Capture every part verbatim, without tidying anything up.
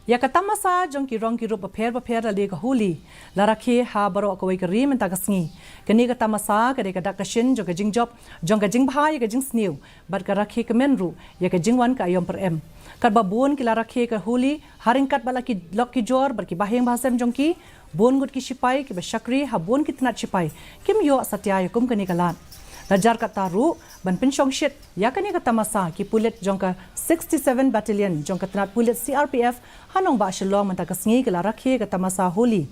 Ïa ka tamasa jong ki rong ki rup bapher bapher lane ka Holi la rakhe ha baroh kawei ka ri mynta ka sngi. Kane ka tamasa ka dei ka dak ka shin jong ka jingjop, jong ka jingbha ïa ka jingsniew, bad ka rakhe kmen ruh ïa ka jingwan ka aïom pyrem. Katba bun ki la rakhe ka Holi ha ryngkat bad la ki lok ki jor bad ki bahaïing bahasem jong ki, bun ngut ki shipai kiba shakri ha bun ki tnat shipai kim ïoh satia ïa kum kane ka lad. La jar kata ruh ban pynshong shit ïa kane ka tamasa, ki pulit jong ka sixty-seven Battalion jong ka tnat pulit C R P F ha nongbah Shillong mynta ka sngi ki la rakhe ka tamasa Holi.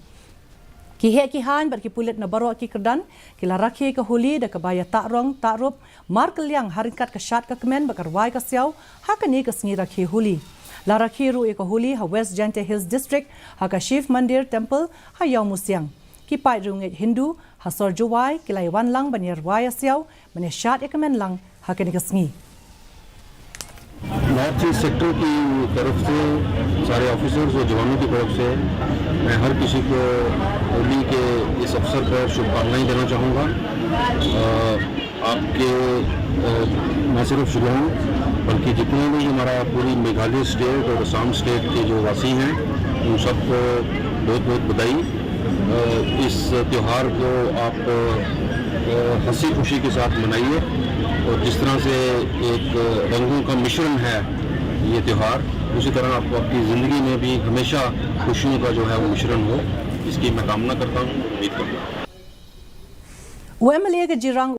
Ki heh ki haiñ bad ki pulit na baroh ki kyrdan ki la rakhe ka Holi da kaba ïa tah rong tah rup markylliang ha ryngkat ka shad ka kmen bad ka rwai ka siaw ha kane ka sngi rakhe Holi. La rakhe ruh ïa ka Holi ha West Jaintia Hills District ha ka Shiv Mandir Temple ha Ïawmusiang. Ki paid riewngeit Hindu ha sor Jowai ki la ïawan lang ban ïa rwai ïa siaw ban ïa shad ïa kmen lang ha kane ka sngi. नॉर्थ ईस्ट सेक्टर की तरफ से, सारे ऑफिसर्स और जवानों की तरफ से मैं हर किसी को होली के इस अवसर पर शुभकामनाएं देना चाहूँगा। अ, आपके, अ, ना सिर्फ शिलोंग, बल्कि जितने भी हमारा पूरी मेघालय स्टेट और असम स्टेट के जो वासी हैं, उन सबको बहुत बहुत बधाई। अ, इस त्यौहार को आप, अ, हंसी खुशी के साथ मनाइए और जिस तरह से एक रंगों का मिश्रण है ये त्यौहार, उसी तरह आपको आपकी ज़िंदगी में भी हमेशा खुशियों का जो है वो मिश्रण हो, इसकी मैं कामना करता हूँ, उम्मीद करता हूँ। U M L A ka Jirang